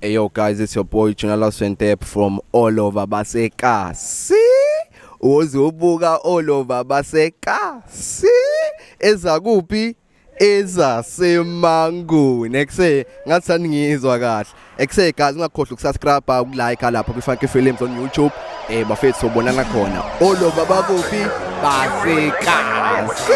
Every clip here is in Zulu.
Hey yo guys, it's your boy Junala Swentep from all over basekasi. Uzobuka all over basekasi. Eza kuphi? Ezasemanguni. Ekse ngathi saningizwa kahle. Ekse guys ungakhohlwa ukusubscribe, ukulike lapha kwi Funky Films on YouTube. Eh bafethu sobonana khona. All over bakuphi? Basekasi.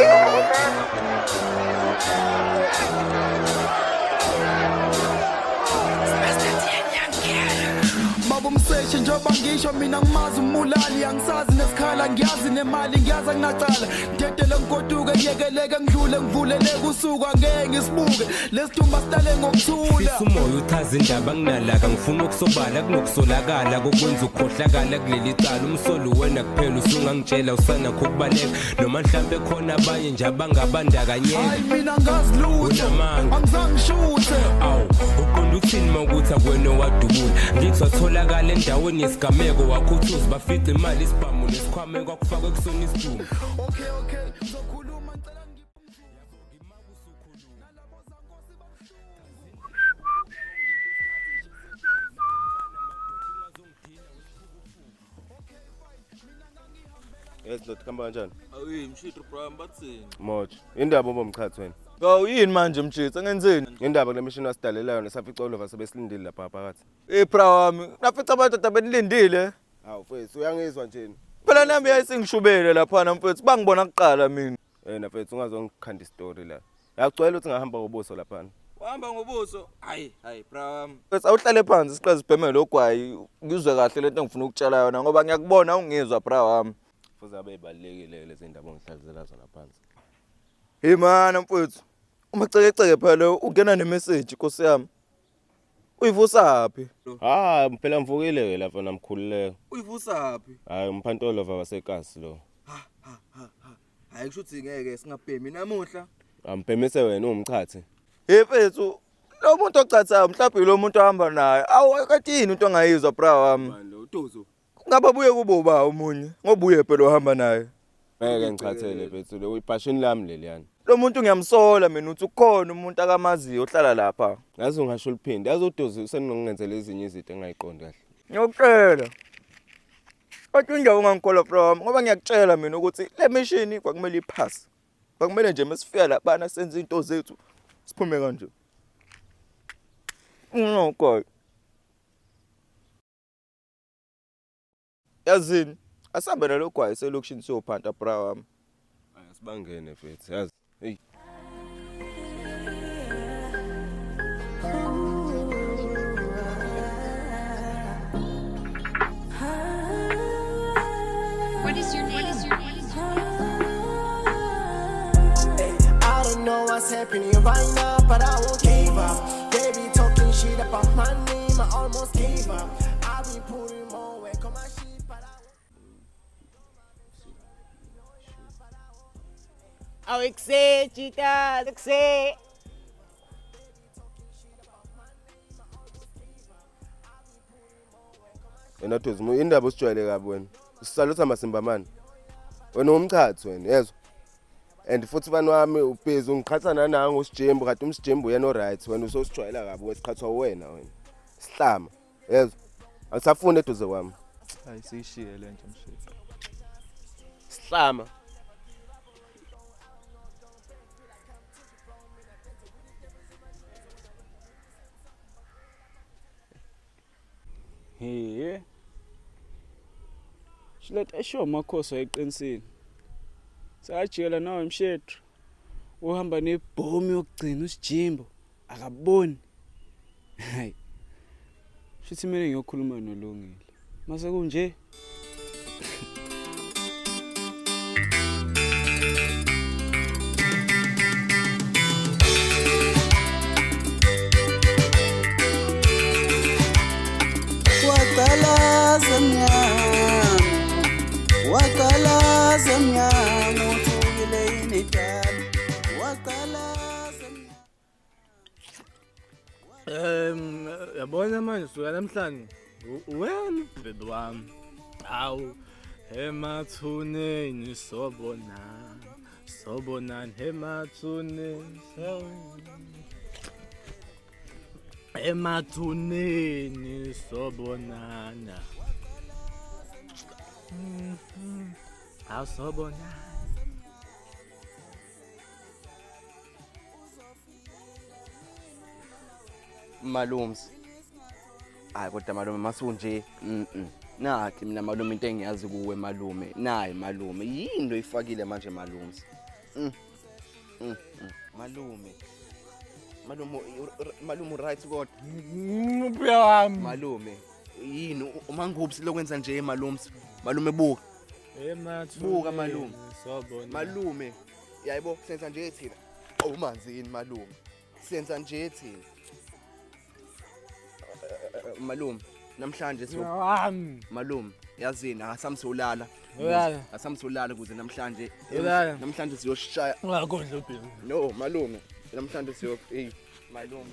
Baba umseshi njengoba ngisho mina ngimazi umbulali angisazi nesikhala ngiyazi nemali ngiyazi anginacala ngidedele ngigoduke ngiyekeleke ngidlule ngivuleleke usuku angeke ngisibuke lesidumba sidale ngokuthula. Fisa umoya uchaza indaba nginalaka ngifuna okusobala kunokusolakala kokwenza ukukhohlakala kuleli cala umsolo wena kuphela usungangitshela usanakho ukubaleka noma mhlampe khona abanye nje abangabandakanyeka. Hayi mina ngazi lutho Unamanga. angizange ngishuthe. Awu uqonda ukuthini uma ukuthi akwena owadubula ngithi watholakala endaweni yesigameko wakhuthuza bafica imali isibhamu nesikhwama ekwakufakwe kusona isidumbu. Okay okay ngizokhuluma ngicela Yes ndoda kuhamba kanjani? Ayi mshithu bro bathini? Moja. Indaba obomchathi wena. Hawu yini manje mshithu angenzeni? Indaba kule mission wasidalela yona safica Oliver sebesilindile lapha phakathi. Eh bra wami nafica amadoda benilindile. Hawu mfethu uyangizwa nje. Phela nami yayisingishubele laphana mfethu bangibona kuqala mina. Eh na mfethu ungazongikhanda istory la. Yagcwele ukuthi ngahamba ngobuso laphana. Wahamba ngobuso? Hayi hayi bra wami. Mfethu awuhlale phansi siqale sibheme lo gwayi ngizwe kahle lento engifuna ukutshela yona ngoba ngiyakubona ungizwa bra wami. Futhi abe ibalekile lezi ndaba ongihlalizela zona phansi. Hey mana mfethu. Umacekeceke phela ungena nemessage Nkosi yami. Uyivusaphi? Ah phela ngivukile ke lapha namkhululeka. Uyivusaphi? Hayi umphantolo wasekasi lo. Hayi kusho ukuthi ngeke singabhemi namuhla. Ambhemise wena uwumchathi. Hey mfethu, lo muntu ochathayo mhlawumbe lo muntu ohamba naye. Awu kanti yini into ongayizwa bra wami? Manje lo uduzu. Kungaba buye kube uba omunye ngoba uye phela ohamba naye. Ngeke ngichathele mfethu lo ibhashini lami leliyana. Lo muntu ngiyamsola mina ukuthi ukhona umuntu akamaziyo ohlala lapha. Yazi ungasho uliphinde. Yazi uduzu usenongenzela ezinye izinto engayiqondi kahle. Ngiyokutshela. Kodwa indawo ungangikholwa bra wami ngoba ngiyakutshela mina ukuthi le mission kwakumele iphase. Kwakumele nje mesifika laphana senze into zethu siphume kanje. No God. Yazini asambe nalo gwayi selokishini siyophanta bra wami. Asibangene mfethu yazi. Hey. What is your name? What is your name? I don't know what's happening right now, but I won't give up. They be talking shit about my name, I almost gave up. I be putting more work on my shit, but I Awu ekuse jita, ekuse. Wena Duzu indaba usijwayele kabi wena. Usalutha amasimba mani. Wena umchathi wena yezwa. And futhi bani wami ubhizi ungiqhatha nanangu usijimbu kanti umsijimbu uyena oright wena usosijwayela kabi wesiqhathwa wena wena. Sihlama yezwa. Awusafuni eduze kwami. Hayi siyishiye le nto mshithu. Sihlama. He. Shiletha esho makhosi ayiqinisile. Sajikela nawe mshethu. Uhamba nebhomu yokugcina usijimbo akaboni. Hayi. Shuthi mina ngiyokhuluma noLungile. Mase kunje Waqalaza mnyama, waqalaza mnyama, uthukile yini dala? Waqalaza mnyama. Yabona manje suka namhlanje wena bebe wami. Hawu emathuneni sobonana, sobonana emathuneni. Emathuneni sobonana. Awusobonana. Malums. Hayi kodwa malume masunje. Nathi mina malume into engiyazi kuwe malume. Nayi malume yini lo ifakile manje malums. Malume. Malume malume right kodwa. Mbuya wami. Malume yini umangubsi lokwenza nje malums. Malume buka. Emathuneni Buka malume. sobonana. Malume yayibo senza nje thina. Awumanzini malume. Senza nje thina. Malume namhlanje siyo Wami. malume yazini asamsolala Ulala. asamsolala ukuze namhlanje Ulala. namhlanje siyoshaya Ungakondla ubheki. no malume namhlanje siyo hey malume.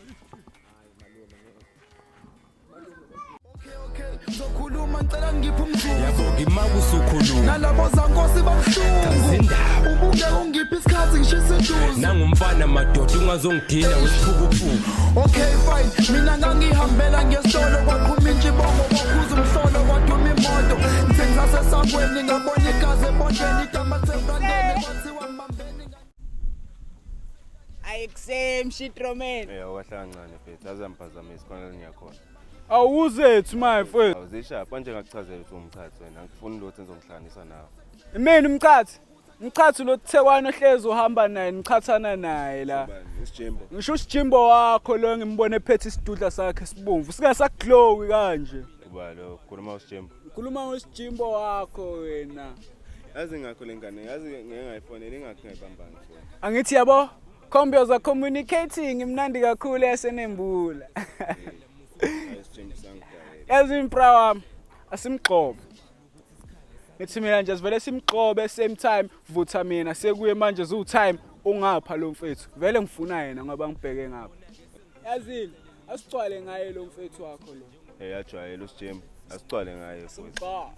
Ngizokhuluma ngicela ngiphe umzuzu. Yabo ngimakusukhuluma. Nalabo zankosi babuhlungu. Ubuke ungiphe isikhathi ngishisa iduze. Nangumfana madoda ungazongidina wesiphukuphuku. Okay fine, mina ngangihambela ngesitolo kwaqhuma intshibongo kwakhuza umhlolo kwaduma imoto. Ngithe ngisasesangweni ngabona igazi ebondeni igama lisebrandeni kwathiwa mbambeni. Ayikusem shitroman. Eh awukahle kancane mfethu, azamphazamisa khona la ngiyakhona. Awuzethu my friend. Awuzishapha manje ngakuchazela ukuthi umchathi wena, angifuni lutho engizongihlanganisa nawe. Mina umchathi. Umchathi lo Thekwane ohlezi uhamba naye nichathana naye la. Isijimbo. Ngisho usijimbo wakho lo ngimbone ephethe isidudla sakhe sibomvu. Singasaglowi kanje. Uba lo khuluma usijimbo. Khuluma ngosijimbo wakho wena. Yazi ngakho lengane, yazi ngeke ngayifonela ingakho ngayibambanga ifoni. Angithi yabo Combios are communicating imnandi kakhulu yasenembula. Isijimbo sangidayela. Yazi impra wami asimgxobe. Ngithi mina nje sivele simgxobe same time vutha mina sekuye manje zu time ungapha lo mfethu. Vele ngifuna yena ngoba ngibheke ngapha. Yazini asigcwale ngaye lo mfethu wakho lo. Eh yajwayela usijimbo, asigcwale ngaye futhi. Ba.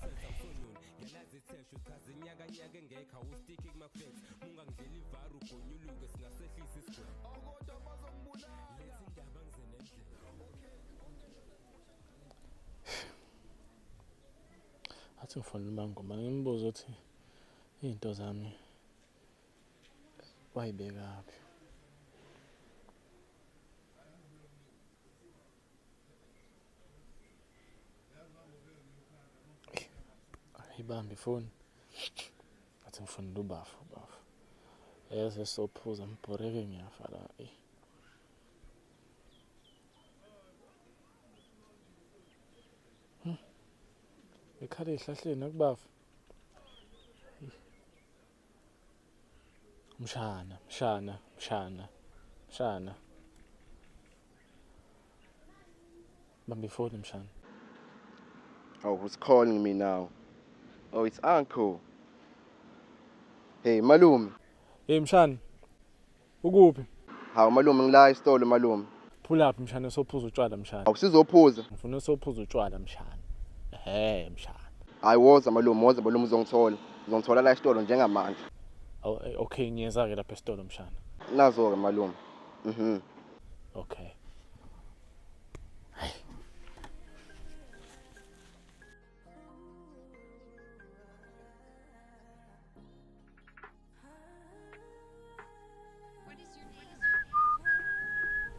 Athi ngifonela uMangoma ngimbuze ukuthi izinto zami wayibekaphi. Ayibambe ifoni. Athi ngifonela ubafu ubafu. Eze sophuza ngibhoreke ngiyafa la. Ekhala ehlahleni akubafu. Mshana, mshana, mshana, mshana. Bamba ifoni mshana. Oh, who's calling me now? Oh, it's uncle. Hey malume. Hey mshana. Ukuphi? Hawu malume ngila esitolo malume. Pull up mshana sophuza utshwala mshana. Awusizophuza. Ngifuna sophuza utshwala mshana. Ehhe mshana. Hayi woza malume, woza malume uzongithola. Uzongithola la esitolo njengamanje. Okay ngiyeza ke lapha esitolo mshana. Nazo ke malume. Okay.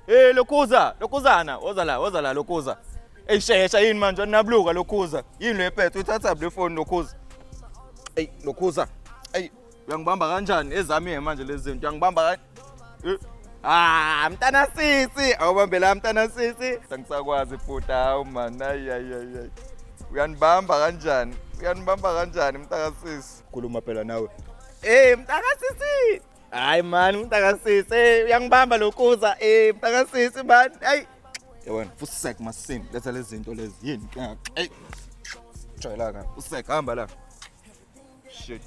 Hey lokhuza, lokhuzana, woza la, woza la lokhuza. Ey shesha yini manje anabluka lokhuza. Yini le phethe uthatha le phone lokhuza. Ey lokhuza. Ey uyangibamba kanjani ezami manje lezi zinto uyangibamba kanje. Ah mntana sisi, awubambe la mntana sisi. Angisakwazi futhi hawu man ay ay ay. Uyanibamba kanjani? Uyanibamba kanjani mntaka sisi? Khuluma phela nawe. Eh mntaka sisi. Hayi man mntaka sisi, uyangibamba lokhuza. Eh mntaka sisi man. Ay yabona fusek masini letha lezi zinto lezi yini inkinga. Ey jwayela ka usek hamba la. Shit.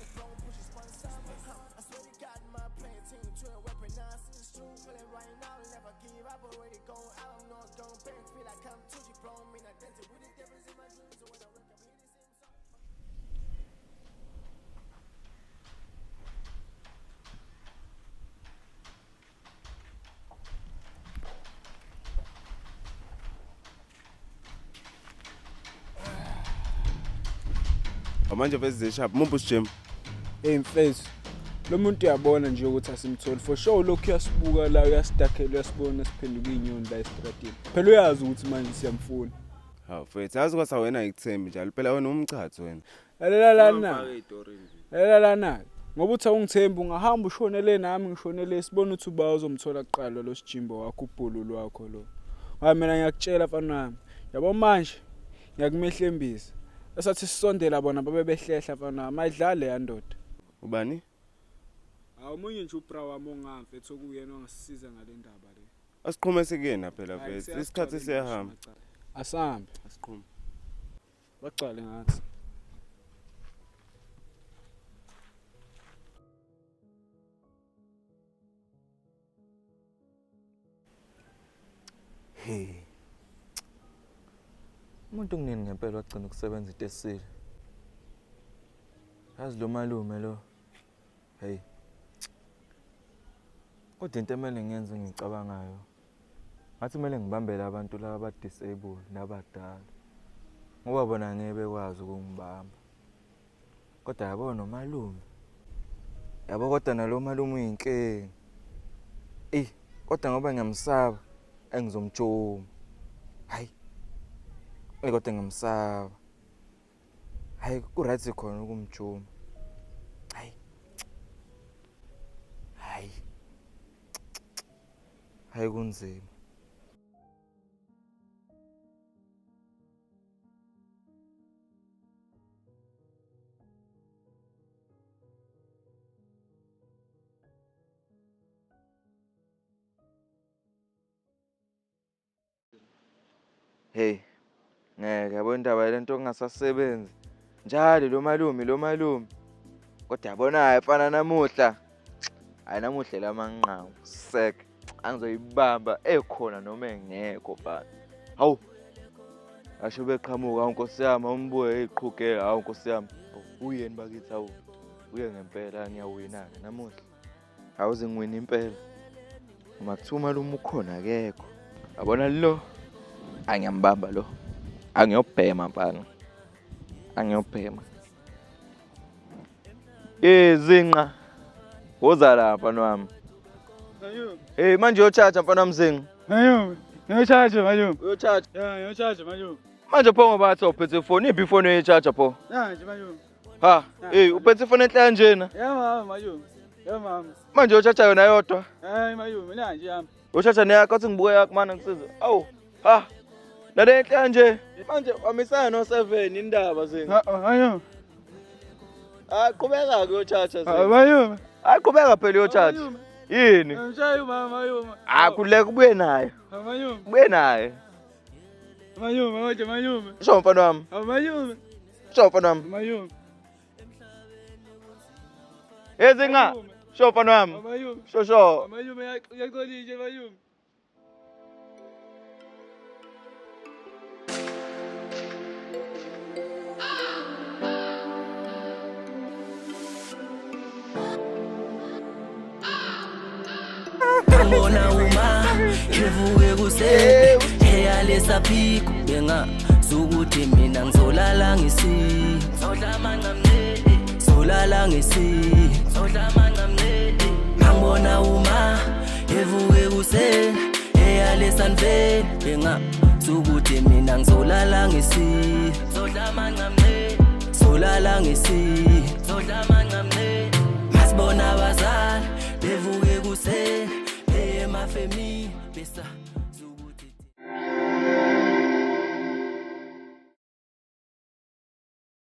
Manje vese zishap mumbu usijembu. Hey mfethu, lo muntu uyabona nje ukuthi asimtholi for sure lokhu uyasibuka la uyasidakhela uyasibona siphenduka inyoni la estradini. Phela uyazi ukuthi manje siyamfuna. Hawu mfethu, yazi kwasa wena ayikuthembi njalo phela wena umchatho wena. Lalela lana. Lalela lana. Ngoba uthi awungithembi ungahamba ushonele nami ngishonele sibone ukuthi uba uzomthola kuqala lo sijimbo wakho ubhulu lwakho lo. Hayi mina ngiyakutshela mfana wami. Yabo manje ngiyakumehlembisa. Esathi sisondela bona babe behlehla mfana wami ayidlale yandoda. Ubani? Hawu omunye nje ubra wami ongamfethu okuyena ongasisiza ngale ndaba le. Asiqhume sikuyena phela mfethu. Isikhathi siyahamba. Asambe. Asiqhume. Baqale ngathi. Hey. Umuntu kunini ngempela wagcina ukusebenza into esile. Yazi lo malume lo. Hey. Kodwa into emele ngiyenze ngicabangayo. Ngathi kumele ngibambele abantu laba aba disabled nabadala. Ngoba bona ngeke bekwazi ukungibamba. Kodwa yabo nomalume. Yabo kodwa nalo malume uyinkinga. Eh, kodwa ngoba ngiyamsaba engizomjoma. Hayi. Kodwa ngiyamsaba. Hayi ku right khona ukumjoma. Hayi. Hayi. Hayi kunzima. Hey, ngeke yabo indaba lento ongasasebenzi. Njalo lo malume lo malume. Kodwa yabona mfana namuhla. Hayi namuhla lamanqamu sek. Angizoyibamba ekhona noma engekho mfana. Hawu. Asho beqhamuka unkosi yami umbuye eziqhugela hawu nkosi yami. Uyeni bakithi hawu. Uye ngempela ngiyawina ke namuhla. Awuze ngiwina impela. Uma kuthiwa umalume ukhona akekho. Yabona lo. Angiyambamba lo. Angiyobhema mfana. Angiyobhema. Zinqa. Woza la mfana wami. Hey manje uyochaja mfana wami Zinqa. Malume, ngiyochaja malume. Uyochaja? Yeah, ngiyochaja malume. Manje pho ngoba athi uphethe ifoni, iphi ifoni oyichaja pho? Nanje malume. Ha, hey uphethe ifoni enhle kanjena? Yeah mama malume. Yeah mama. Manje uyochaja yona yodwa? Hayi malume, nanje yami. Uyochaja neyakho athi ngibuke yakho mana ngisize. Awu, ha. Nale enhle kanje. Manje wamisana no 7 indaba Zinqa. Malume. Ah, qhubeka ke uyochaja Zinqa. Malume. Hayi qhubeka phela uyochaja. Yini? Ngishaya umama malume. Ah, kuleka ubuye nayo. Malume. Ubuye nayo. Malume, manje malume. Sho mfana wami. Malume. Sho mfana wami. Malume. Hey Zinqa. Sho mfana wami. Malume. Sho sho. Malume uyaxolisa malume. Ngibona uma evuke kuseni eyalesa phiko bengazukuthi mina ngizolala ngisi solala ngisi ngibona uma evuke kuseni eyalesa nveni bengazukuthi mina ngizolala ngisi solala ngisi masibona abazali bevuke kuseni. Ma famille, besa.